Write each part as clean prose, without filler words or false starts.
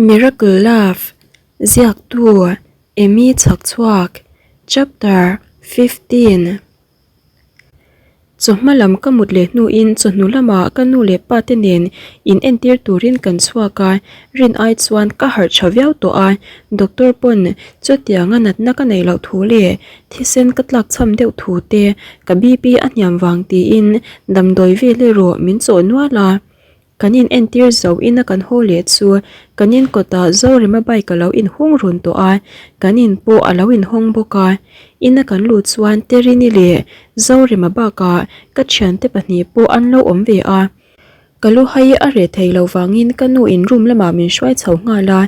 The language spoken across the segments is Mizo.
Miracle Love, Ziaktu, Amy Chhakchhuak, Chapter 15. Chawhma lam ka mut leh hnuin chawhnu lamah ka nu leh pa te nen in entir turin kan chhuak a, rin ai chuan ka harh tha viau tawh a, doctor pawn chutianga natna ka neih loh thu leh thisen ka tlak chham deuh thu te ka BP a hniam vang tiin damdawi vel erawh min chawh nual a. Kan in entir zo ina kan haw leh chu kan in kawtah Zorema bike a lo inhung run tawh a, kan in pawh a lo inhawng bawk a. Ina kan luh chuan Terini leh Zorema bakah ka thiante pahnih pawh an lo awm ve a. Ka lu hai a reh thei lo vangin ka nu in room lamah min hruai chho nghal a,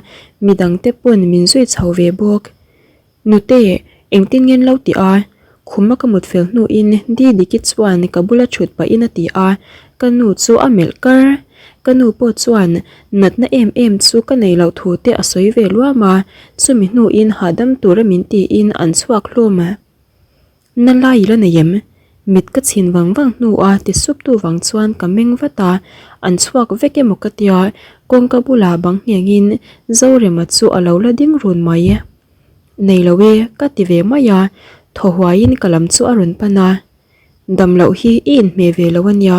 midangte pawn min zui chho ve bawk. Nute, engtin ngen lo ti a? Khuma ka mut fel hnuin Didiki chuan ka bula thut pahin a ti a, ka nu chu a melh kar. Ka nu pawh chuan natna em em chu ka nei loh thu te a sawi ve luam a, chumi hnuin hahdam tura min tiin an chhuak hlawm. Na lai i la nei em? Mit ka chhin vang vang hnua ti sup tu vang chuan ka meng vat a, an chhuak vek emaw ka tia, kawngka bulah bang nghengin Zorema chu a lo la ding run mai. Nei lo e, ka ti ve mai a, thaw huaiin ka lam chu a rawn pan a. Dam loh hi i inhmeh ve lo a nia,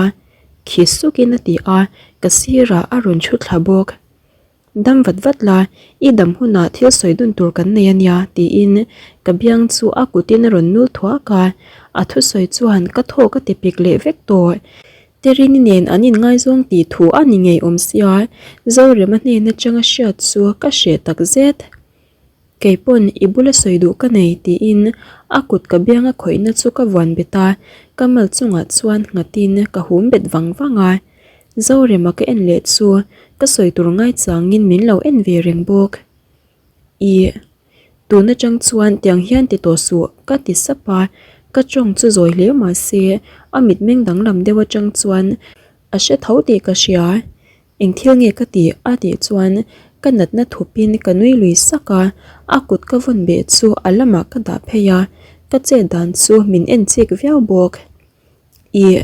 khi sukin a ti a, ka sirah a rawn thu thla bawk. Dam vat vat la, i dam hunah thil sawi dun tur kan nei a nia, tiin ka biang chu a kutin a rawn nul thuak a, a thusawi chuan ka thaw ka ti pik leh vek tawh. Terini nen an inngaizawng tih thu a ni ngei awm sia, Zorema hnen atanga hriat chu ka hreh tak zet. Kei pawn i bula sawi duh ka nei tiin a kut ka bianga khawihna chu ka vuan bet a, ka mal chungah chuan nghatin ka hum bet vang vang a. Zorema ka en leh chu ka sawi tur ngai changin min lo en ve reng bawk. Ih, tun atang chuan tiang hian ti tawh suh ka ti sap a, ka tawng chu zawi hle mah se a mitmeng danglam deuh atang chuan a hre tho tih ka hria. Eng thil nge ka tih? a tih chuan ka natna thupin ka nui lui sak a, a kut ka vawn beh chu a lamah ka dah phei a, ka chet dan chu min en chik viau bawk. Ih,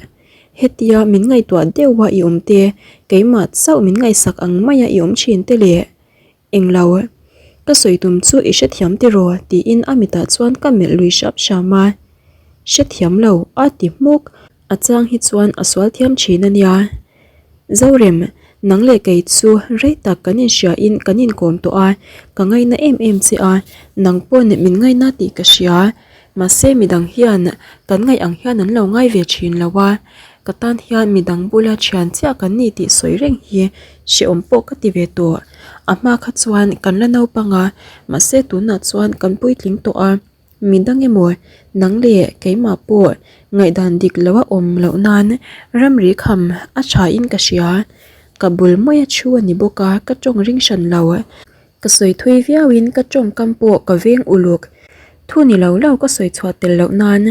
hetia min ngaihtuah deuha i awm te, keimah chauh min ngaihsak ang maia i awm thin te leh englo ka sawi tum chu i hrethiam tiraw? tiin a mitah chuan ka melh lui hrap hram a, Hrethiam lo a ti hmuk. A chang hi chuan a sual thiam thin a nia. Zorem, nang leh kei chu rei tak kan inhriain kan inkawm tawh a, ka ngaina em em che a, nang pawn min ngaina tih ka hria. Mahse midang hian kan ngaih ang hian an lo ngai ve thin lo a, ka tan hian midang bula thian chiah kan ni tih sawi reng hi hrehawm pawh ka ti ve tawh. A hma kha chuan kan la naupang a, mahse tunah chuan kan puitling tawh a. Mi dang emaw, nang leh keimah pawh ngaihdan dik lo a awm loh nan ramri kham a tha in ka hria. Ka bul mai a thu a ni bawk a, ka tawng ring hran lo. Ka sawi thui viau in ka tawngkam pawh ka veng uluk. Thu ni lo lo ka sawi chhuah tel loh nan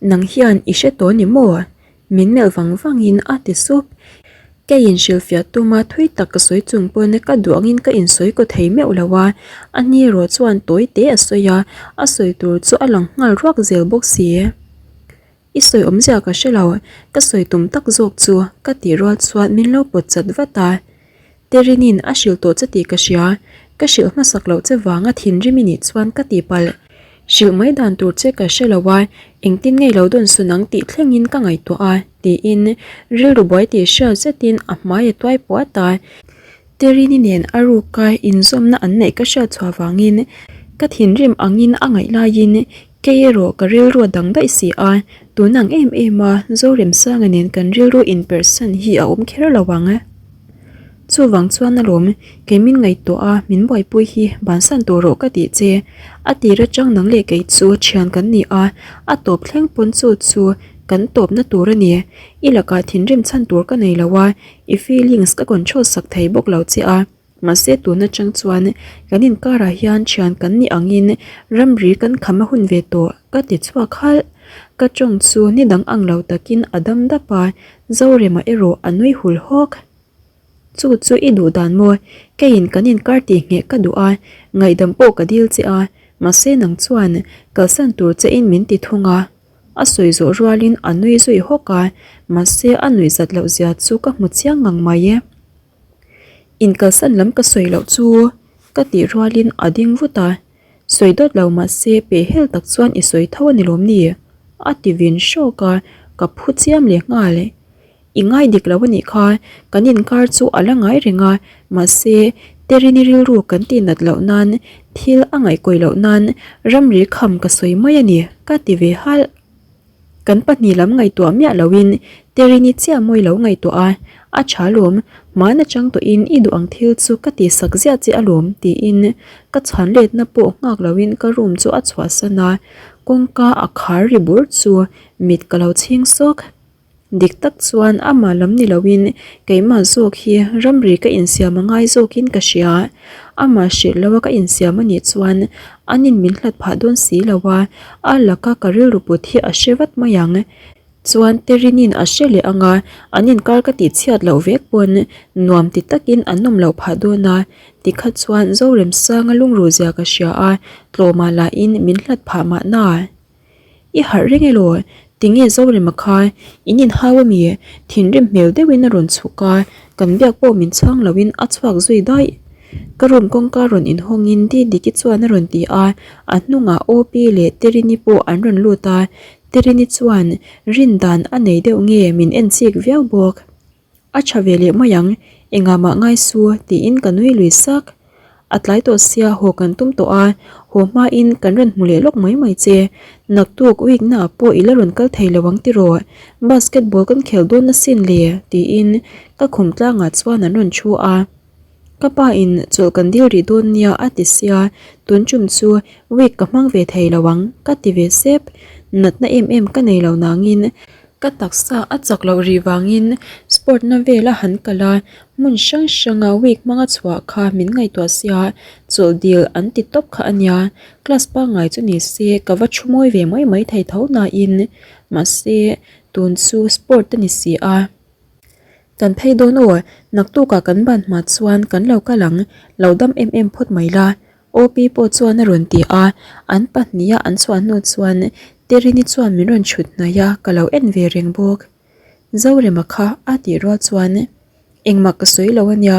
nang hian i hre tawh ni maw? Min melh vang vangin a ti sup. Kei inhrilhfiah tuma thui tak ka sawi chung pawn ka duh angin ka insawi kaw thei meuh lo a, a ni erawh chuan tawi te a sawi a, a sawi tur chu a lang nghal ruak zel bawk si. I sawi awmzia ka hre lo, ka sawi tum tak zawk chu ka tih rual chuan min lo pawt chat vat a. Terinin a hrilh tawh che tih ka hria, ka hrilh hmasak loh che vanga thinrim i nih chuan ka tihpalh. Hrilh mai dan tur che ka hre lo a, engtin ngei lo dawn sun ang tih thlengin ka ngaihtuah a, tiin rilru buai tih hriat zetin a hmai a tuai puat a. Terini nen a ruka inzawmna an neih ka hriat chhuah vangin ka thinrim angin a ngaih laiin kei erawh ka rilru a dang daih si a, tun ang em em a Zoremsanga nen kan rilru inperhsan hi a awm kher lo ang. Chuvang chuan alawm, kei min ngaihtuah a, min buaipui hi bansan tawh rawh ka tih che. A tir atang nang leh kei chu thian kan ni a, a tawp thleng pawn chu chu kan tawpna tur a ni. I lakah thinrim chhan tur ka nei lo a, i feelings ka control sak thei bawk lo che a. Mahse tun atang chuan kan inkarah hian thian kan nih angin ramri kan kham a hun ve tawh ka ti chhuak halh. Ka tawng chu ni dang ang lo takin a dam dap a, Zorema erawh a nui hul hawk. Chu chu i duh dan maw? Keiin kan inkar tih ngheh ka duh a, ngaihdam pawh ka dil che a, mahse nang chuan kalsan tur che in min ti thung a. A sawi zawh rualin a nui zui hawk a, mahse a nuih zat loh zia chu ka hmu chiang ngang mai e. Inkalsan lam ka sawi loh chu ka tih rualin a ding vut a, sawi dawt lo mahse pehhel tak chuan i sawi tho a ni lawm ni? a ti vin hrawk a, ka phu chiam leh nghal. I ngai dik lo a nih kha, kan inkar chu a la ngai reng a, mahse Terini rilru kan tih nat loh nan thil a ngaihkawih loh nan ramri kham ka sawi mai a ni ka ti ve halh. Kan pahnih lam ngaihtuah miah loin Terini chiah mawi lo ngaihtuah a, A tha lawm, hmaan atang tawhin i duh ang thil chu ka tihsak ziah che alawm tiin ka chhan letna pawh nghak loin ka room chu a chhuahsan a, kawngka a khar ri bur chu mit ka lo chhing sawk. Dik tak chuan amah lam ni loin keimah zawk hi ramri ka insiam a ngai zawkin ka hria. Amah hrilh loa ka insiam a nih chuan anin min hlat phah dawn si lo a, a laka ka rilru put hi a hre vat mai ang. Chuan Terinin a hre leh ang a, an inkar ka tihchhiat loh vek pawn nuam ti takin an nawm loh phah dawn a. Tikha chuan Zoremsanga lungruhzia ka hria a, tlawmah lahin min hlat phah mahna. I harh reng elaw? Tinge Zorema kha in inhau ami? Thinrim hmel deuhin a rawn chhuk a, kan biak pawh min chhang loin a chhuak zui daih. Ka room kawngka rawn inhawngin Didiki chuan a rawn ti a, a hnungah Opi leh Terini pawh an rawn lut a, Terini chuan rin dan a nei deuh nge min en chik viau bawk. A tha ve leh mai ang, engah mah ngai su tiin ka nui lui sak. A tlai tawh sia haw kan tum tawh a, haw hmain kan rawn hmu leh lawk mai mai che. Naktuk week naah pawh i la rawn kal thei lo ang tiraw? Basketball kan khel dawn asin le tiin ka khum tlangah chuan an rawn thu a. Ka pa in chawlh kan dil rih dawn nia a ti sia, tun tum chu week ka hmang ve thei lo ang ka ti ve sep. Natna em em ka nei lo nangin ka taksa a chak loh rih vangin sport na vel a han kal a, hmun hrang hranga week hmanga chhuah kha min ngaihtuah sia, chawlh dil an ti tawp kha a nia. Class pangngai chu ni se ka va thu mawi ve mai mai thei tho nain mahse tun chu sport a ni si a. Kan phei dawn aw, naktukah kan ban hma chuan kan lo kal ang, lo dam em em phawt mai la, OP pawh chuan a rawn ti a, an pahniha an chhuah hnu chuan Terini chuan min rawn chhut hnaih a, ka lo en ve reng bawk. Zorema kha a tih rual chuan engmah ka sawi lo ania,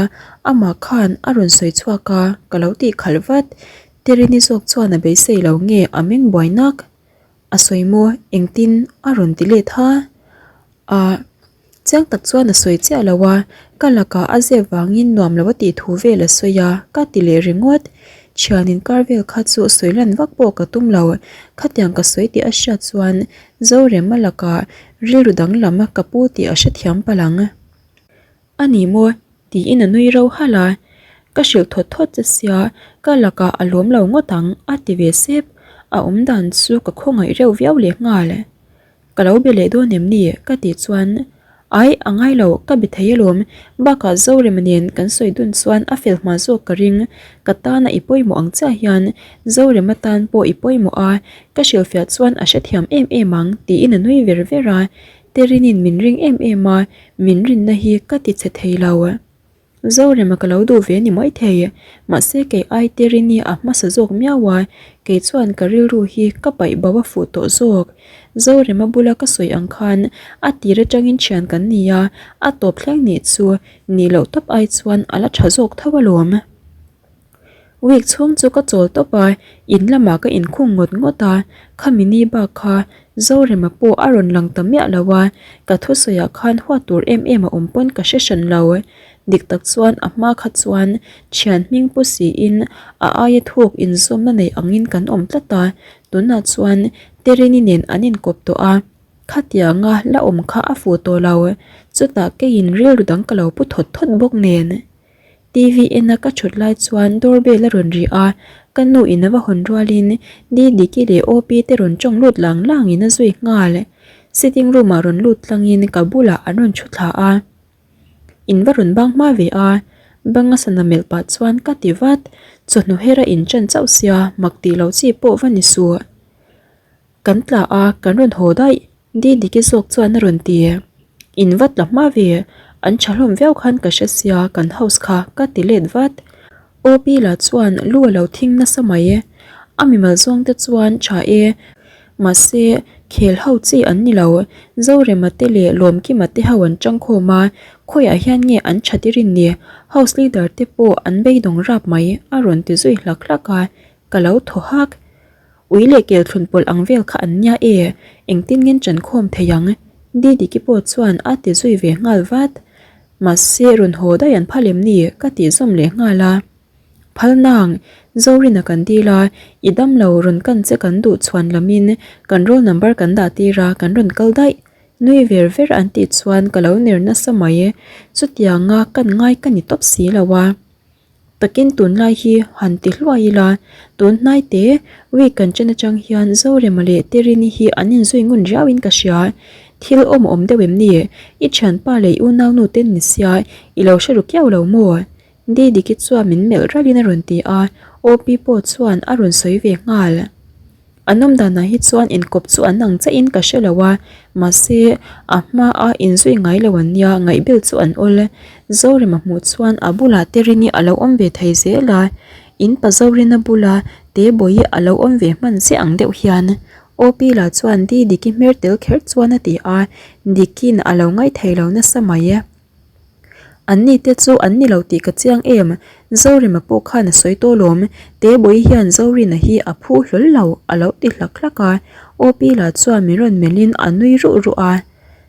amah khan a rawn sawi chhuak a, ka lo tih khalh vat. Terini zawk chuan a beisei lo nge a meng buai nak. A sawi maw engtin a rawn ti let ha? Ah, chiang tak chuan a sawi chiah lo a, ka lakah a zep vangin nuam lo a tih thu vel a sawi a, ka ti leh ringawt. Thian inkar vel kha chu sawi lan vak pawh ka tum lo, khatiang ka sawi tih a hriat chuan Zorema lakah rilru danglam ka pu tih a hrethiam palh ang. A ni maw? tiin a nui ro halh a, Ka hrilh thawt thawt che sia, ka lakah a lawm lo ngawt ang a ti ve sep, a awm dan chu ka khawngaih reuh viau leh nghal. Ka lo be leh dawn em ni? ka tih chuan Ai, a ngai lo, ka be thei alawm, bakah Zorema nen kan sawi dun chuan a fel hma zawk ka ring, ka tana i pawimawh ang chiah hian Zorema tan pawh i pawimawh a, ka hrilhfiah chuan a hrethiam em em ang tiin a nui ver ver a, Terinin min ring em em a, min rinna hi ka ti chhe thei lo. Zorema ka lo duh ve ni mai thei, mahse kei ai Terini a hmasa zawk miau a, kei chuan ka rilru hi ka paih bo a fuh tawh zawk. Zorema bula ka sawi ang khan a tir atangin thian kan ni a, a tawp thleng nih chu nih loh tawp ai chuan a la tha zawk tho alawm. Week chhung chu ka chawl tawp a, in lamah ka inkhung ngawt ngawt a, khami ni bak kha Zorema pawh a rawn lang ta miah lo a, ka thusawiah khan huat tur em em a awm pawn ka hre hran lo. Dik tak chuan a hma kha chuan thian hming pu siin a aia thuk inzawmna nei angin kan awm tlat a, tunah chuan Terini nen an inkawp tawh a, khatianga la awm kha a fuh tawh lo, chutah keiin rilru dang ka lo pu thawt thawt bawk nen. TV en a ka thut lai chuan door bell a rawn ri a, ka nu in a va hawn rualin Didiki leh Opi te rawn tawng lut lang lang in a zui nghal. Sitting room ah rawn lut tlangin ka bulah an rawn thu thla a. In va rawn bang hma ve a, bang a sana melh pah chuan ka ti vat, chawhnu her a in ṭan chauh sia mak tih loh chi pawh va ni suh. Kan tla a, kan rawn haw daih, Didiki zawk chuan a rawn ti. In va tla hma ve, an tha hlawm viau khan ka hre sia kan house kha ka ti let vat. OP lah chuan lu a lo thing nasa mai. A mimal zawng te chuan tha e, mahse Khel ho chi an ni lo. Zorema te leh Lawmkima te ho an tangkhawm a, khawiah hian nge an that i rin ni? House leader te pawh an beidawng rap mai, a rawn ti zui hlak hlak a, ka lo thaw hak. Ui leh kel thlun pawlh ang vel kha an nia e, engtin ngen ṭankhawm thei ang? Didiki pawh chuan a ti zui ve nghal vat. Mahse rawn haw daih an phal em ni? ka tih zawm leh nghal a. Phal nang, Zorina kan dil a, i damlo rawn kan che kan duh chhuan lamin kan roll number kan dah tir a, kan rawn kal daih. Nui ver ver an tih chuan ka lo ner nasa mai. Chutianga kan ngai ka ni tawp si lo a. Takin tunlai hi han ti hluai ila, tun hnai te week kan chen atang hian Zorema leh Terini hi an inzui ngun riauin ka hria. Thil awm a awm deuh em ni? I thianpa leh i unaunu ten ni sia i lo hre ru kiau lo maw? Didiki chuan min melh ralhin a rawn ti a, OP pawh chuan a rawn sawi ve nghal. An awm danah hi chuan inkawp chu an ang chiahin ka hre lo a, mahse a hmaa inzui ngai lo an nia ngaihbel chu an awl. Zorema hmuh chuan a bulah Terini a lo awm ve thei zel a, in pa Zorina bula Tebawi a lo awm ve hman chiah ang deuh hian OP lah chuan Didiki hmer tel kher chuan a ti a, Diki'n a lo ngaithei lo nasa mai e. An ni te chu an ni lo tih ka chiang em? Zorema pawh khan a sawi tawh lawm, Tebawi hian Zorina hi a phu hlawl lo a lo ti hlak hlak a, OP lah chuan min rawn melhin a nui ruh ruh a,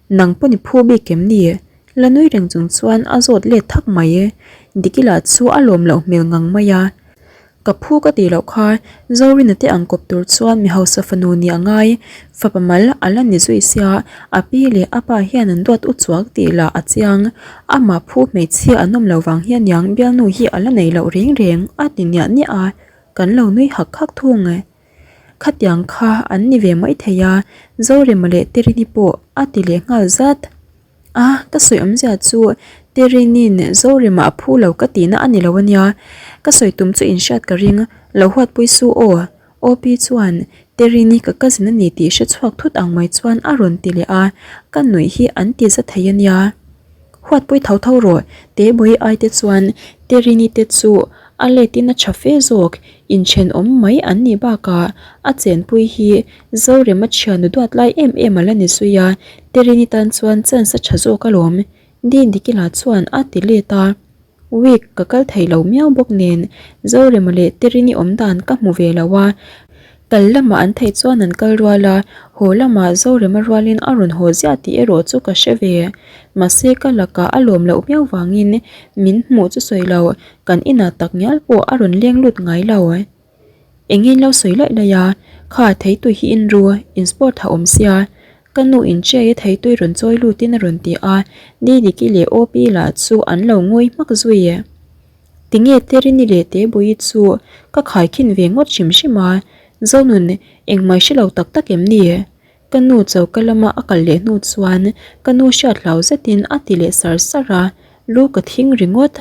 Nang pawn i phu bik em ni? La nui reng chung chuan a zawt let thak mai. Diki lah chu a lawm loh hmel ngang mai a. Ka phu ka tih loh kha Zorina te ang kawp tur chuan mi hausa fanu nih a ngai, fapa mal a la ni zui sia, a pi leh a pa hian an duat u chuak tih lah a chiang. Amah phu hmeichhia an awm lo vang hian niang bialnu hi a la nei loh reng reng a ti niah niah a, kan lo nui hak hak thung. Khatiang kha an ni ve maithei a, Zorema leh Terini pawh a ti leh nghal zat. A, ka sawi awmzia chu Terinin Zorema a phu lo ka tihna a ni lo ania, ka sawi tum chu inhriat ka ring, lo huatpui su aw. OP chuan Terini ka cousin a ni tih hre chhuak thut ang mai chuan a rawn ti leh a, ka nuih hi an ti za thei ania. Huatpui tho tho rawh, Tebawi ai te chuan Terini te chu a let in a tha fe zawk, inthenawm mai an nih bakah a chenpui hi Zorema thianu duat lai em em a la ni zui a, Terini tan chuan chance a tha zawk alawm, Dindikila chuan a ti let a. Week ka kal thei lo miau bawk nen Zorema leh Terini awm dan ka hmu ve lo a, kal lamah an theih chuan an kal rual a, haw lamah Zorema rualin a rawn haw ziah tih erawh chu ka hre ve. Mahse ka lakah a lawm loh miau vangin min hmuh chu sawi lo, kan inah tak ngial pawh a rawn leng lut ngai lo. Eng in lo sawi laih laih a, kha theitui hi in ru, in sport ha awm sia, ka nu in chiai a theitui rawn chawi lut in a rawn ti a, Didiki leh OP lah chu an lo ngawi hmak zui. Tinge Terini leh Tebawi chu ka khaikhin ve ngawt hrim hrim a, Zonun engmah i hre lo tak tak em ni? Ka nu choka lama a kal leh hnu chuan ka nu hriat hlau zetin a ti leh sar sar a, lu ka thing ringawt.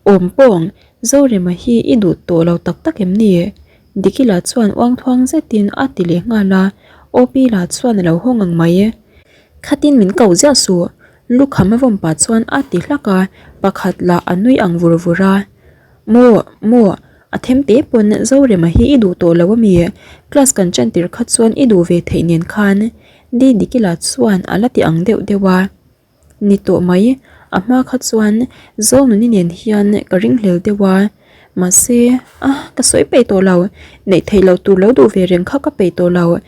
Awm pawng, Zorema hi i duh tawh lo tak tak em ni? Dikila chuan uangthuang zetin a ti leh nghal a, OP lah chuan a lo haw ngang mai. Khatin min ko ziah suh, lukham a vawm pah chuan a ti hlak a, pakhat lah a nui ang vur vur a. Maw, maw, a them te pawn Zorema hi i duh tawh lo a mi? Class kan ṭan tir kha chuan i duh ve theih nen khan Didikila chuan a la ti ang deuh deuh a. Ni tawh mai, a hma kha chuan Zonuni nen hian ka ringhlel deuh a, mahse a ka sawi peih tawh lo, neih theih loh tur lo duh ve reng kha ka peih tawh lo.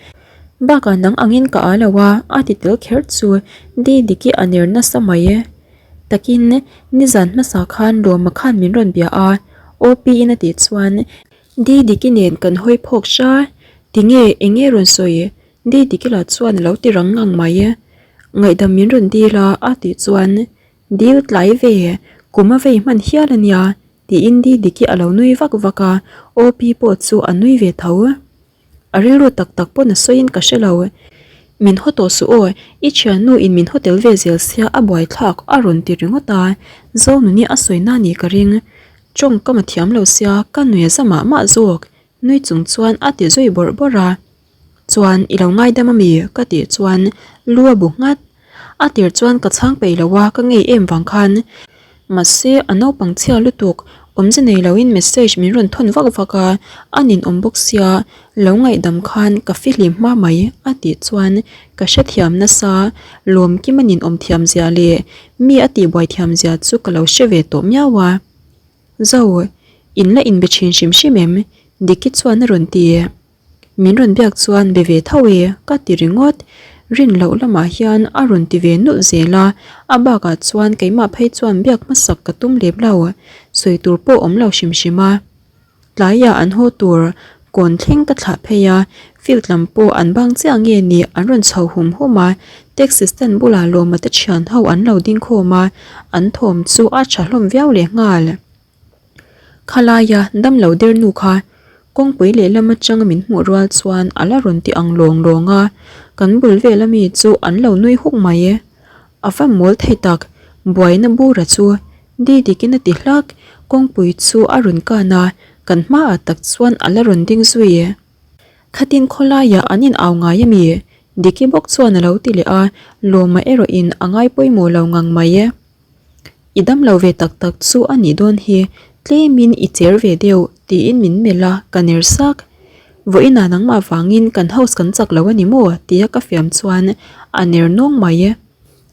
Bakah nang angin ka â lo a, a ti tel kher chu Didiki a ner nasa mai. Takin nizan hmasa khan Roma khan min rawn bia a, OP in a tih chuan Didiki nen kan hawi phawk hra, tinge eng nge rawn sawi? Didiki lah chuan a lo ti rang ngang mai. Ngaihdam min rawn dil a a tih chuan Dil tlai ve, kum a vei hman hial a nia tiin Didiki a lo nui vak vak a, OP pawh chu a nui ve tho. A rilru tak tak pawn a sawiin ka hre lo. Min haw tawh suh aw, i thiannu in min haw tel ve zel sia a buaithlak a rawn ti ringawt a, Zonuni a sawi na nih ka ring. Tawngkam a thiam lo sia ka nui a za mah mah zawk, nui chung chuan a ti zui bawrh bawrh a. Chuan i lo ngaidam ami? Ka tih chuan lu a bu nghat. A tir chuan ka chhang peih lo a, ka ngei em vang khan. Mahse a naupang chhia lutuk. Awmze nei loin message min rawn thawn vak vak a, a ninawm bawk sia, lo ngaihdam khan ka fihlim hma mai a tih chuan ka hrethiam nasa, Lawmkima ninawm thiam zia leh mi a tihbuai thiam zia chu ka lo hre ve tawh miau a. Zo, in la inbe thin hrim hrim em? Diki chuan a rawn ti. Min rawn biak chuan be ve tho e ka ti ringawt. Rin loh lamah hian a rawn ti ve nulh zel a, a bakah chuan keimah phei chuan biak hmasak ka tum lem lo, sawi tur pawh awm lo hrim hrim a. Tlaiah an haw tur kawn thleng ka thlah phei a, field lam pawh an bang chiah nge ni an rawn chho hum hum a, taxi stand bulah lawma te thian ho an lo ding khawm a, an thawm chu a tha hlawm viau lehnghal. Khalaia damlo der nu kha kawngpui lehlam atanga min hmuh rual chuan a la rawn ti ang lawng lawng a, kan bul vela mi chu an lo nui huk mai e. A va mawl thei tak, buaina bura chu di dikin a ti hlak, kawngpui chu a rawn kan a, kan hmaah tak chuan a la rawn ding zui e. Khatin khawlaiah an in au ngai a mi? Diki bawk chuan a lo ti leh a, Lawma erawhin a ngai pawimawh lo ngang mai e. I dam lo ve tak tak chu a nih dawn hi, tlemin i cher ve deuh tiin min melh a, ka ner sak. Vawiinah nangmah vangin kan house kan chak lo a ni maw? tia ka fiam chuan a ner nawng mai.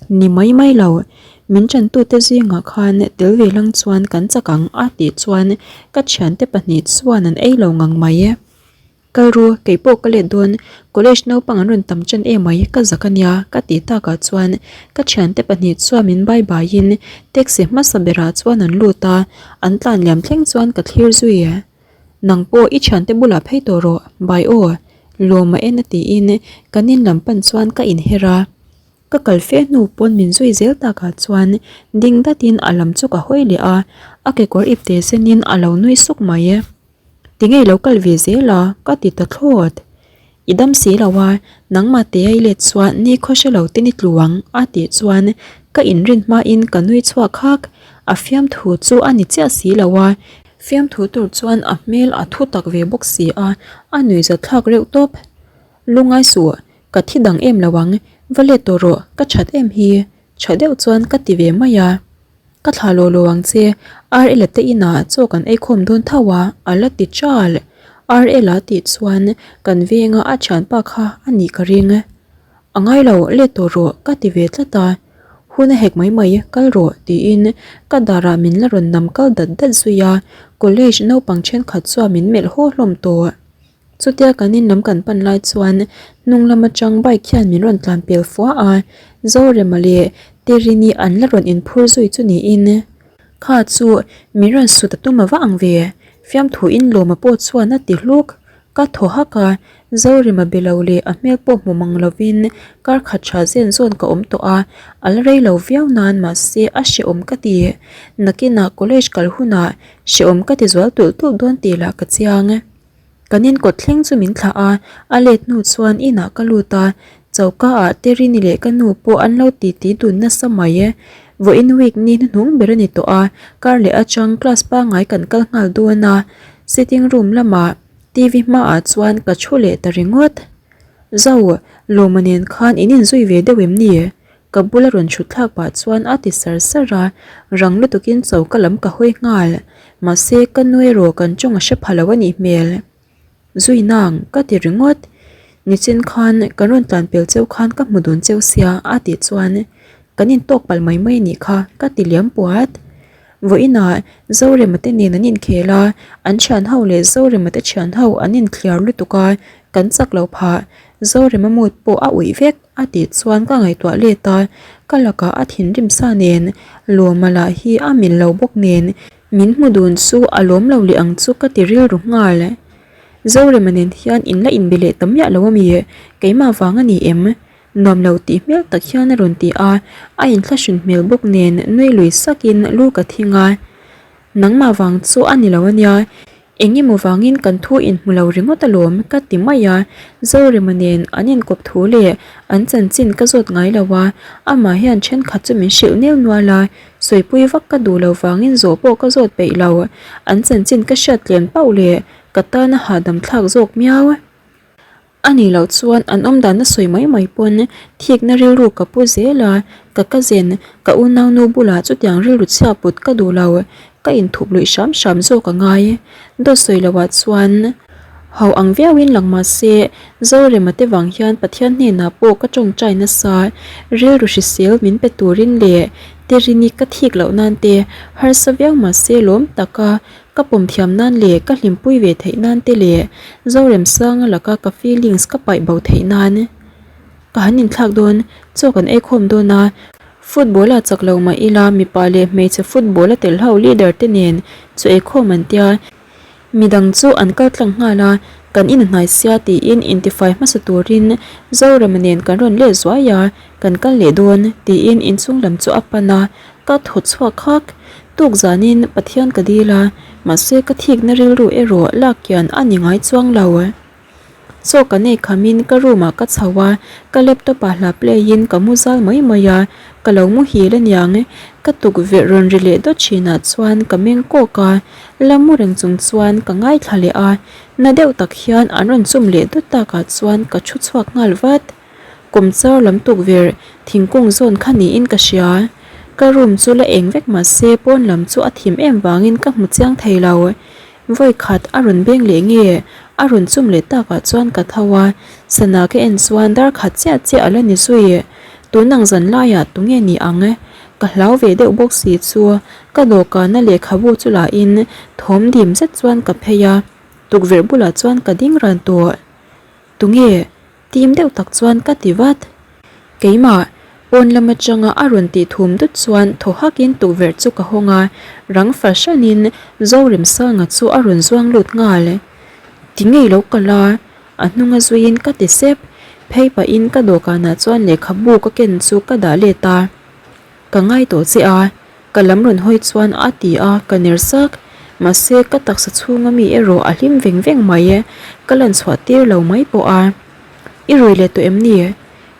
Ni mai mai lo, min tantute zingah khan tel ve lang chuan kan chak ang a tih chuan ka thiante pahnih chuan an ei lo ngang mai. Kal ru, kei pawh ka let dawn, college naupang an rawn tam ṭan em mai, ka zak a nia, ka tih takah chuan ka ṭhiante pahnih chuan min bai baiin taxi hmasa berah chuan an lut a, an tlan liam thleng chuan ka thlir zui. Nang pawh i ṭhiante bulah phei tawh rawh, bai aw, lawm a en a tiin kan in lam pan chuan ka inher a. Ka kal fe hnu pawn min zui zel takah chuan ding datin a lam chu ka hawi leh a, a kekawr ipte zenin a lo nui suk mai. Tinge i lo kal ve zel a? Ka ti ta thlawt. I dam si lo a, nangmah te a i let chuan ni khaw hre lo ten i tlu ang a tih chuan ka inrin hmain ka nui chhuak hak. A fiamthu chu a ni chiah si lo a, fiamthu tur chuan a hmel a thu tak ve bawk si a, a nuihzat thlak reuh tawp. Lungai suh, ka thi dang em lo ang, va let tawh rawh, ka that em hi. Tha deuh chuan ka ti ve mai a. Ka thla lo lo ang che, Ar Ela te inah chaw kan ei khawm dawn tho a, a la ti chal. Ar Ela tih chuan kan venga a thianpa kha a nih ka ring. A ngai lo, let tawh rawh ka ti ve tlat a. Hun a hek mai mai, kal rawh tiin ka darah min la rawn nam kal dat dat zui a, college naupang thenkhat chuan min melh haw hlawm tawh. Chutia kan in lam kan pan lai chuan hnung lam atang bike hian min rawn tlan pel fua a, Zorema leh Terini an la rawn inphur zui chu niin kha chu min rawn sut a tum a va ang ve, fiamthu in lawma pawh chuan a ti hluk. Ka thaw hak a, Zorema be lo leh a hmel pawh hmu mang lovin kar khat tha zen zawn ka awm tawh a, a la rei lo viau nan mahse a hrehawm ka ti. Nakinah college kal hunah hrehawm ka ti zual tulh tulh dawn tih lah ka chiang. Kan inkawt thleng chu min thlah a, a let hnu chuan inah ka lut a, choka ah Terini leh ka nu pawh an lo titi dun nasa mai e. Vawiin week ni hnuhnung ber a ni tawh a, kar leh atang class pangngai kan kal nghal dawn a, sitting room lamah TV hmaah chuan ka thu leh ta ringawt. Zo, Lawma nen khan in inzui ve deuh em ni? Ka bula rawn chhut thlak pah chuan a ti sar sar a, rang lutukin choka lam ka hawi nghal. Mahse, ka nu erawh kan tawng a hre pha lo a nih hmel. Zui nang, ka ti ringawt. Nichin khan kan rawn tlan pel cheu khan ka hmu dun cheu sia a tih chuan kan intawk palh mai mai a nih kha ka ti liam puat. Vawiinah Zorema te nen an inkhel a, an thian ho leh Zorema te thian ho an inthliar lutuk a, kan chak lo phah. Zorema mood pawh a uih vek. A tih chuan ka ngaihtuah let a, ka lakah a thinrim sa nen, Lawma lah hi a mil lo bawk nen, min hmu dun chu a lawm lo leh ang chu ka ti rilru nghal. Zorema nen hian in la inbe leh ta miah lo a mi, keimah vang a ni em? Nuam lo tih hmel tak hian a rawn ti a, a inthlahrun hmel bawk nen nui lui sakin lu ka thing a, Nangmah vang chu a ni lo a nia, Eng emaw vangin kan thu inhmu lo ringawt alawm ka ti mai a, Zorema nen an inkawp thu leh an chanchin ka zawt ngai lo a, amah hian thenkhat chu min hrilh nel nual a, sawipui vak ka duh lo vangin zawh pawh ka zawt peih lo, an chanchin ka hriat tlem pauh leh ka tan a hahdam thlak zawk miau. A nih loh chuan an awm dan a sawi mai mai pawn thikna rilru ka pu zel a, ka cousin, ka unaunu bulah chutiang rilru chhia put ka duh lo. ka inthup luih hram hram zawk a ngai. Dawt sawi loh ah chuan ho ang viau in lang mah se Zorema te vang hian Pathian hnenah pawh ka tawngtai nasa, rilru hrisel min pe turin leh Terini ka thik loh nan te harsa viau mah se lawm taka ka pawm thiam nan leh ka hlimpui ve theih nan te leh Zoremsanga laka ka feelings ka paih bo theih nan ka han inthlak dawn, chaw kan ei khawm dawn a, football a chak lo mah ila mipa leh hmeichhe football a tel ho leader te nen chaw ei khawm an tia. Midang chu an kal tlang nghal a, kan in hnai sia tiin intifai hmasa turin Zorama nen kan rawn let zuai a, kan kal leh dawn tiin inchung lam chu a pan a, ka thaw chhuak hak. Tuk zanin Pathian ka dil a, mahse ka thikna rilru erawh lak kian a ni ngai chuang lo. Chaw ka nei khamin ka room ah ka chho a, ka laptop ah hla play in ka mu zal mai mai a, ka lo muhil aniang ka tukverh rawn ri leh dawt thin ah chuan ka meng kawk a, la mu reng chung chuan ka ngaithla leh a, na deuh tak hian an rawn chum leh dawt tak ah chuan ka thu chhuak nghal vat. Kum char lam tukverh thingkung zawn kha niin ka hria, ka room chu la eng vek mahse pawn lam chu a thim em vangin ka hmu chiang thei lo. Vawi khat a rawn beng leh nge? A rawn chum leh takah chuan ka tho a, sana ka en chuan dar khat chiah chiah a la ni zui. Tun ang zan laiah tunge ni ang? Ka hlau ve deuh bawk si chu ka dawhkana lehkhabu chu lahin thawm dim zet chuan ka phei a, tukverh bulah chuan ka ding ran tawh. Tunge? Tim deuh tak chuan ka ti vat. Keimah, pawn lam atanga a rawn tih thum dut chuan thaw hakin tukverh chu ka hawng a, rang fahranin Zoremsanga chu a rawn zuang lut nghal. Ti ngei lo ka la, a hnunga zuiin ka ti sep. Phei pahin ka dawhkanah chuan lehkhabu ka ken chu ka dah let a. Ka ngai tawh che a, ka lam rawn hawi chuan a ti a, ka ner sak. Mahse, ka taksa chhunga mi erawh a hlim veng veng mai e, ka lan chhuah tir lo mai pawh a. I rui leh tawh em ni?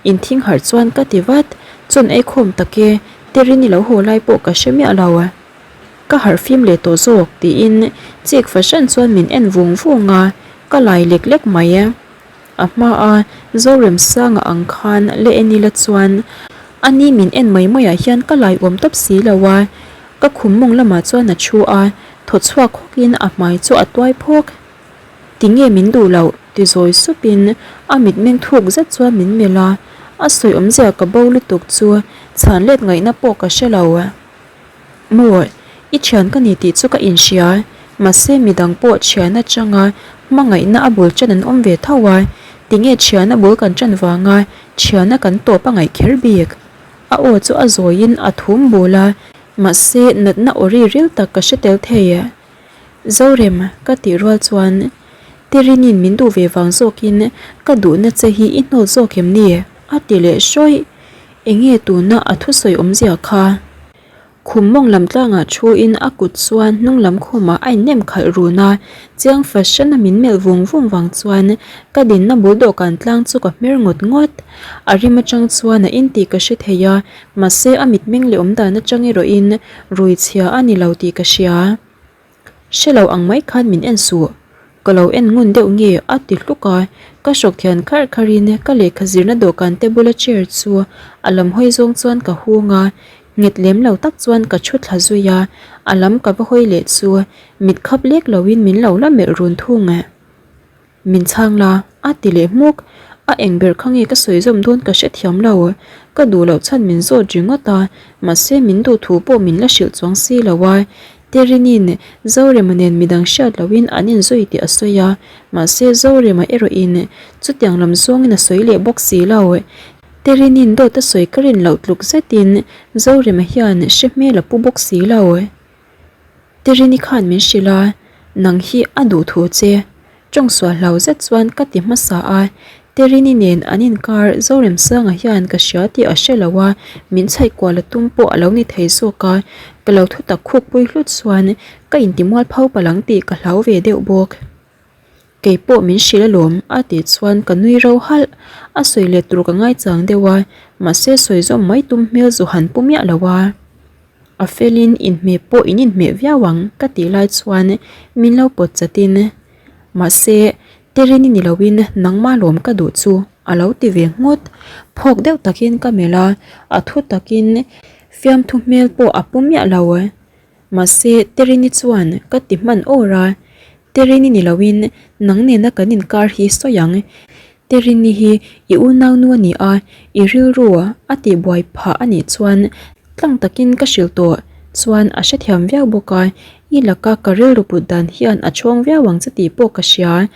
Inthing harh chuan ka ti vat, chawn ei khawm tak e, Terini lo haw lai pawh ka hre miah lo. Ka harh fim leh tawh zawk tiin chik fahran chuan min en vung vung a, ka lai lek lek mai e. A hma a Zoremsanga ang khan la en ila chuan a ni min en mai mai ah hian ka lai awm tawp si lo a, ka khum mawng lamah chuan a thu a, thaw chhuak hawk in a hmai chu a tuai phawk. Tinge min duh loh? ti zawi sup in a mitmeng thuk zet chuan min melh a, a sawi awmzia ka bo lutuk chu chhan let ngaihna pawh ka hre lo. Maw, i thian ka ni tih chu ka inhria, mahse midang pawh thian atanga hmangaihna a bul tan an awm ve tho a, tinge thiana bul kan tan vanga thiana kan tawp a ngaih kher bik? A aw chu a zawiin a thum bul a, mahse natna aw ri ril tak ka hre tel thei. Zorem, ka tih rual chuan Terinin min duh ve vang zawkin ka duhna che hi i hnawt zawk em ni? a ti leh hrawih. Enge tuna a thusawi awmzia kha? Khum mawng lam tlangah thuin a kut chuan hnung lam khumah a innem khalh run a, chiang fahran a min melh vung vung vang chuan ka dinna bul dawhkan tlang chu ka hmer ngawt ngawt. A rim atang chuan a in tih ka hre thei a, mahse a mitmeng leh awmdan atang erawhin rui chhia a ni lo tih ka hria. Hre lo ang mai khan min en suh. Ka lo en ngun deuh nge a ti hluk a, ka hrawk thian kharh kharhin ka lehkha zirna dawhkan te bula chair chu a lam hawi zawng chuan ka hung a, nghet lem lo tak chuan ka thu thla zui a, a lam ka va hawi leh chu mit khap lek loin min lo la melh run thung. Min chhang la, a ti leh hmuk. A eng ber kha nge ka sawi zawm dawn ka hrethiam lo. Ka duh loh chhan min zawt ringawt a, mahse min duh thu pawh min la hrilh chuang si lo a. Terinin Zorema nen midang hriat lohin an inzui tih a sawi a, mahse Zorema erawhin chutiang lam zawngin a sawi leh bawk si lo. Terinin dawt a sawi ka rin loh tluk zetin Zorema hian hre hmel a pu bawk si lo. Terini khan min hrilh a, nang hi a duh thu che. Tawng sual hlau zet chuan ka ti hmasa a, Terini nen an inkar Zoremsanga hian ka hria tih a hre lo a, min chhaih kual a tum pawh a lo ni thei zawk a, ka lo thu tak khuk pui hlut chuan ka intimual pho palh ang tih ka hlau ve deuh bawk. Kei pawh min hrilh alawm a tih chuan ka nui ro halh. A sawi let tur ka ngaichang deuh a, mahse sawi zawm mai tum hmel zu han pu miah lo a. A felin inhmeh pawh in inhmeh viau ang ka tih lai chuan min lo pawt chatin, Mahse, Terini ni loin nangmah lawm ka duh chu a lo ti ve nghut. Phawk deuh takin ka melh a, a thu takin fiamthu hmel pawh a pu miah lo. Mahse, Terini chuan ka ti hman awr a, Terini ni loin nang nena kan inkar hi sawi ang. Terini hi i unaunu a ni a, i rilru a tihbuai phah a nih chuan tlang takin ka hrilh tawh chuan a hrethiam viau bawk a, i laka ka rilru put dan hian a chhawng viau ang che tih pawh ka hria.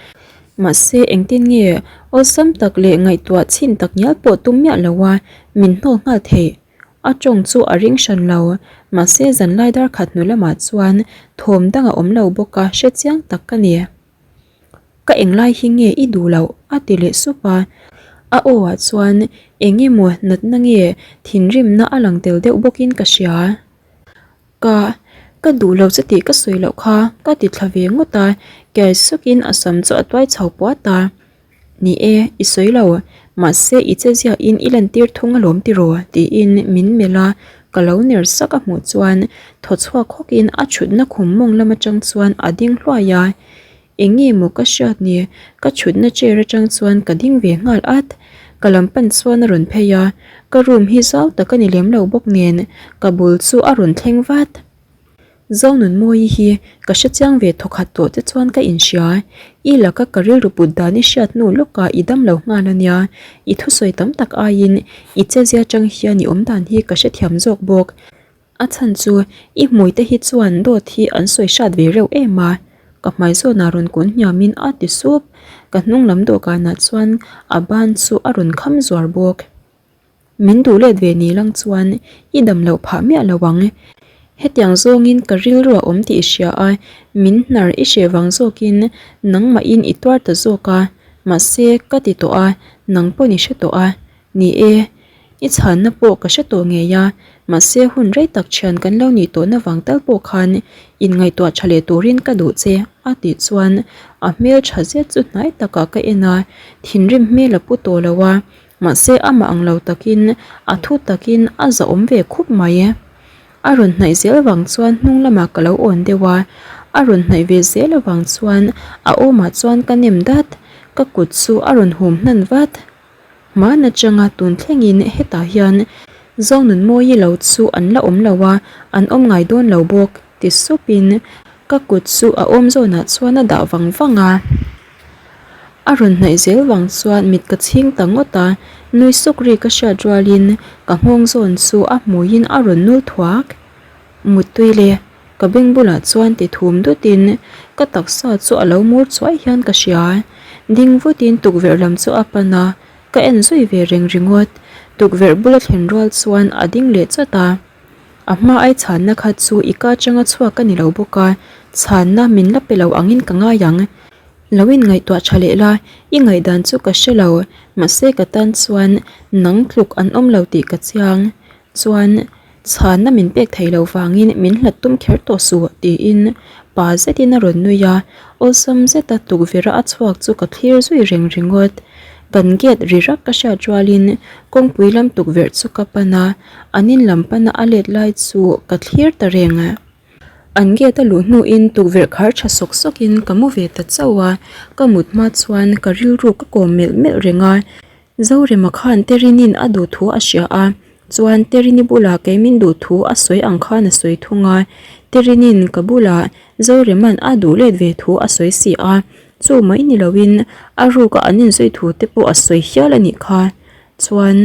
Mahse, engtin nge awlsam tak leh ngaihtuah chhin tak ngial pawh tum miah lo a, min hnawl nghal theih. A tawng chu a ring hran lo, mahse zanlai dar khat hnu lamah chuan thawm dang a awm lo bawk a, hre chiang tak ka ni. Ka englai hi nge i duh loh? a ti leh sup a. A aw ah chuan eng emaw natna nge thinrimna a lang tel deuh bawkin ka hria. Ka, ka duh lo che tih ka sawi loh kha ka ti thla ve ngawt a, kiai sukin a sam chu a tuai chho puat a. Ni e, i sawi lo, mahse i che ziahin i lantir thung alawm tiraw? tiin min melh a, ka lo ner sak a hmuh chuan thaw chhuak hawkin a thutna khum mawng lam atang chuan a ding hluai a. Eng nge maw ka hriat ni? Ka thutna chair atang chuan ka ding ve nghal at. Ka lam pan chuan a rawn phei a, ka room hi zau tak a ni lem lo bawk nen ka bul chu a rawn thleng vat. Zonunmawii hi ka hre chiang ve thawkhat tawh te chuan ka inhria. I laka ka rilru put dan i hriat hnu lawkah i dam lo nghal a nia. I thusawi tam tak aiin i chezia chang hian i awm dan hi ka hrethiam zawk bawk. A chhan chu i hmui te hi chuan dawt hi an sawi hrat ve reuh em a, ka hmai zawnah rawn kun hniamin a ti sup. Ka hnung lam dawhkanah chuan a ban chu a rawn kham zuar bawk. Min duh let ve ni lang chuan i dam loh phah miah lo ang. Hetiang zawngin ka rilru a awm tih i hria a, min hnar i hreh vang zawkin nangmahin i tuar ta zawk a, mahse ka ti tawh a, nang pawn i hre tawh a. Ni e, i chhanna pawh ka hre tawh ngei a, mahse hun rei tak thian kan lo nih tawhna vang tal pawh khan inngaihtuah tha leh turin ka duh che a tih chuan a hmel tha zet chu hnai takah ka en a, thinrim hmel a pu tawh lo a, mahse amah ang lo takin a thu takin a zahawm ve khup mai. A rawn hnaih zel vang chuan hnung lamah ka lo awn deuh a, a rawn hnaih ve zel avang chuan a awmah chuan ka nem dat, ka kut chu a rawn hum hnan vat. Hman atanga tun thlengin hetah hian Zonunmawii lo chu an la awm lo a, an awm ngai dawn lo bawk ti supin ka kut chu a awm zawnah chuan a dah vang vang a. A rawn hnaih zel vang chuan mit ka chhing ta ngawt a, nui suk ri ka hriat rualin ka nghawng zawn chu a hmuiin a rawn nul thuak. Muttui le, ka beng bulah chuan ti thum dutin ka taksa chu a lo mur chuai hian ka hria. Ding vutin tukverh lam chu a pan a, ka en zui ve reng ringawt. Tukverh bula thlen rual chuan a ding leh chawt a. A hma ai chhanna kha chu i ka atanga chhuak a ni lo bawk a, chhanna min la pe lo angin ka ngai ang. Lo inngaihtuah tha leh la, i ngaihdan chu ka hre lo, mahse ka tan chuan nang tluk an awm lo tih ka chiang. Chuan. Chhanna min pek thei lo vangin min hlat tum kher tawh suh tiin pa zetin a rawn nui a, awlsam zeta tukverh a a chhuak chu ka thlir zui reng ringawt. Kan gate ri rak ka hriat rualin kawngpui lam tukverh chu ka pan a, an in lam pana a let lai chu ka thlir ta reng. An gate a luh hnuin tukverh khar tha sawk sawkin ka mu ve ta chauh a, ka mut hma chuan ka rilru ka kawm melh melh reng a. Zorema khan Terinin a duh thu a hria a, chuan Terini bulah kei min duh thu a sawi ang khan a sawi thung a, Terinin ka bulah Zoreman a duh let ve thu a sawi si a, chu mai ni loin a ruka an inzui thu te pawh a sawi hial a nih kha. Chuan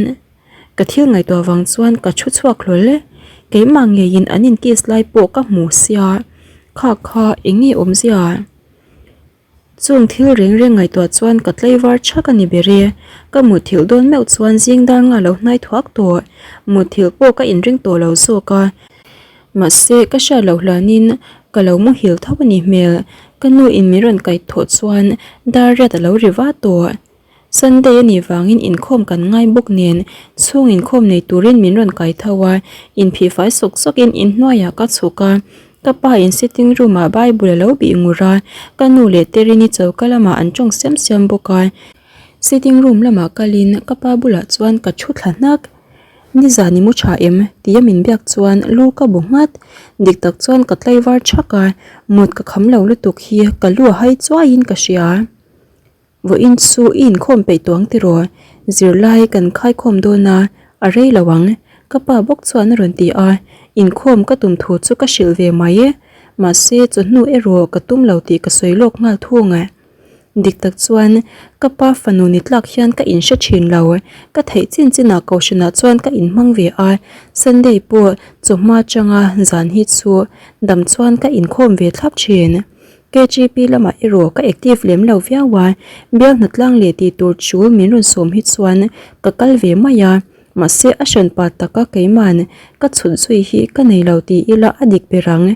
ka thil ngaihtuah vang chuan ka thu chhuak hlawl e, keimah ngeiin an in kiss lai pawh ka hmu sia, kha kha eng nge awmzia? Chung thil reng reng ngaihtuah chuan ka tlaivar chhak a ni ber e. Ka mutthilh dawn meuh chuan zing dar nga lo hnai thuak tawh. Mutthilh pawh ka inring tawh lo zawk a. Mahse, ka hriat loh hlanin ka lo muhil tho a ni hmel. Ka nu in min rawn kaih thawh chuan dar riat a lo ri va tawh. Sunday a nih vangin inkhawm kan ngai bawk nen chhung inkhawm nei turin min rawn kai tho a, inphih fai sawk sawkin inhnuaiah ka chhuk a, ka pa in sitting room ah Bible a lo bih ngur a, ka nu leh Terini choka lamah an tawng siam siam bawk a, sitting room lamah kalin ka pa bulah chuan ka thu thla hnak. Nizan i mu tha em? tia min biak chuan lu ka bu nghat, dik tak chuan ka tlaivar thak a, mut ka kham lo lutuk hi ka lu a hai chuaiin ka hria. Vawiin chu i inkhawm peih tawh ang tiraw? Zirlai kan khaikhawm dawn a, a rei lo ang. Ka pa bawk chuan a rawn ti a, inkhawm ka tum thu chu ka hrilh ve mai e. Mahse, chawhnu erawh ka tum lo tih ka sawi lawk nghal thung e. Dik tak chuan, ka pa fanu ni tlak hian ka inhre thin lo. Ka theih chin chinah kohhranah chuan ka inhmang ve a, Sunday pawh chawhma atanga zan hi chu dam chuan ka inkhawm ve thlap thin. KGP lamah erawh ka active lem lo viau a, bial hnatlang leh tih tur chu min rawn sawm hi chuan ka kal ve mai a, mahse a hranpa taka keiman ka chhut zui hi ka nei lo ti ila a dik ber ang.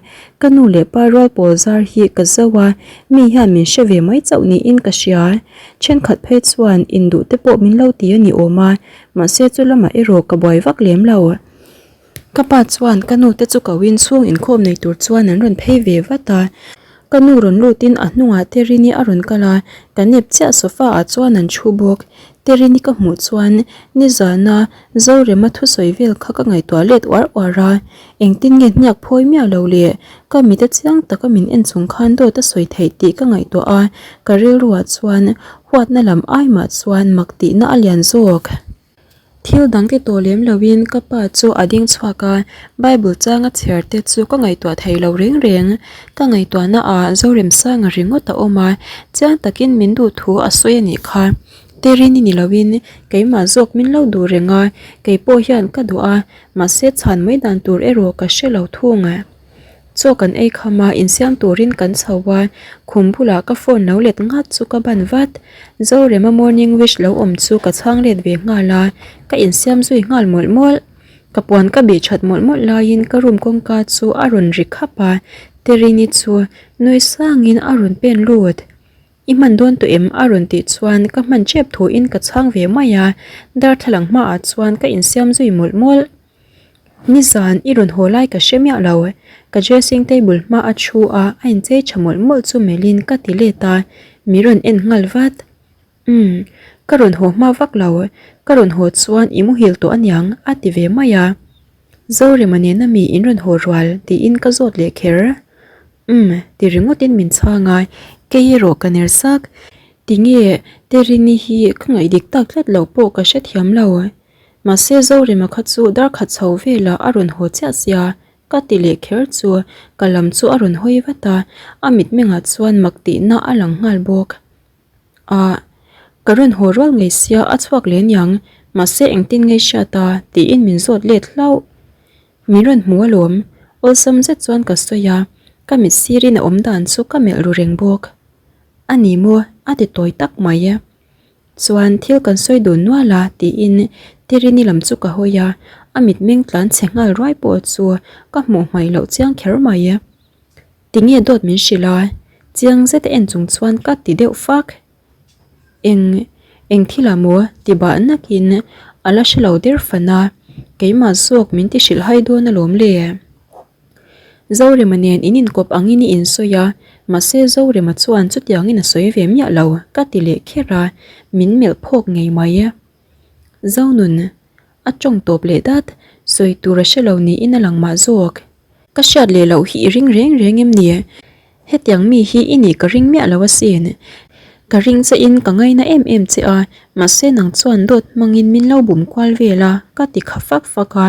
Ka nu leh pa rual pawl zar hi ka zo a, mi hian min hre ve mai chauh niin ka hria. Thenkhat phei chuan induh te pawh min lo ti a ni awm a, mahse chu lamah erawh ka buai vak lem lo. Ka pa chuan ka nu te chu ko in chhung inkhawm nei tur chuan an rawn phei ve vat a, ka nu rawn lut in a hnungah Terini a rawn kal a, ka nep chiah sofa ah chuan an thu bawk. Terini ka hmuh chuan nizana Zorema thusawi vel kha ka ngaihtuah let uar uar a, engtin nge hniak phawi miah lo le, ka mit a chiang taka min en chung khan dawt a sawi theih tih ka ngaihtuah a, ka rilruah chuan huatna lam ai mah chuan mak tihna a lian zawk. Thil dang ti tawh lem loin ka pa chu a ding chhuak a, Bible changa chhiar te chu ka ngaihtuah thei lo reng reng. Ka ngaihtuahna ah Zoremsanga ringawt a awm a, chiang takin min duh thu a sawi a nih kha. Terini ni loin keimah zawk min lo duh reng a, kei pawh hian ka duh a, mahse chhan mai dan tur erawh ka hre lo thung. Chaw kan ei kham a, insiam turin kan chho a, khum bulah ka phone lo let ngat chu ka ban vat. Zorema morning wish lo awm chu ka chhang let ve nghal a, ka insiam zui nghal mawlh mawlh. Ka puan ka bih that mawlh mawlh laiin ka room kawngka chu a rawn ri khap a, Terini chu nui sangin a rawn pen lut. I hman dawn tawh em? a rawn tih chuan ka hman tep thuin ka chhang ve mai a, darthlalang hmaah chuan ka insiam zui mawlh mawlh. Nizan i rawn haw lai ka hre miah lo, ka dressing table hma a thu a, a inchei tha mawlh mawlh chu melhin ka ti let a, mi rawn en nghal vat. Umm, ka rawn haw hma vak lo, ka rawn haw chuan i muhil tawh aniang a ti ve mai a. Zorema nena mi in rawn haw rual tiin ka zawt leh kher. Umm, ti ringawtin min chhang a, kei erawh ka ner sak. Tinge Terini hi ka ngaihdik tak tlat loh pawh ka hrethiam lo. Mahse Zorema kha chu dar khat chho velah a rawn haw chiah sia, ka ti leh kher chu ka lam chu a rawn hawi vat a, a mitmengah chuan mak tihna a lang nghal bawk. Ah, ka rawn haw rual ngei sia a chhuak leh aniang, mahse engtin ngei hriat a tiin min zawt let hlauh. Min rawn hmu alawm, awlsam zet chuan ka sawi a, ka mit sirin a awm dan chu ka melh ru reng bawk. A ni maw? a ti tawi tak mai. Chuan thil kan sawi dun nual a tiin Terini lam chu ka hawi a, a mitmeng tlan chhe nghal ruai pawh chu ka hmuh hmaih loh chiang kher mai. Tinge dawt min hrilh a? Chiang zet a en chung chuan ka ti deuh fak. Eng eng thil ah maw? ti bah nakin a la hre lo der fan a, keimah zawk min ti hrilh hai dawn alawm le. Zorema nen in inkawp angin i insawi a, mahse Zorema chuan chutiangin a sawi ve miah lo, ka ti leh kher a, min melh phawk ngei mai. Zonun, a tawng tawp leh dat, sawi tur a hre lo niin a lang mah zawk. Ka hriat leh loh hi i ring reng reng em ni? Hetiang mi hi i nih ka ring miah lo asin. Ka ring che in ka ngaina em em che a, mahse nang chuan dawt hmangin min lo bum kual vel a, ka ti kha fak fak a.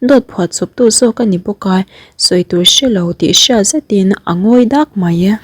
Dawt phuah chawptu zawk a ni bawk a, sawi tur hre lo tih hriat zetin a ngawi dak mai.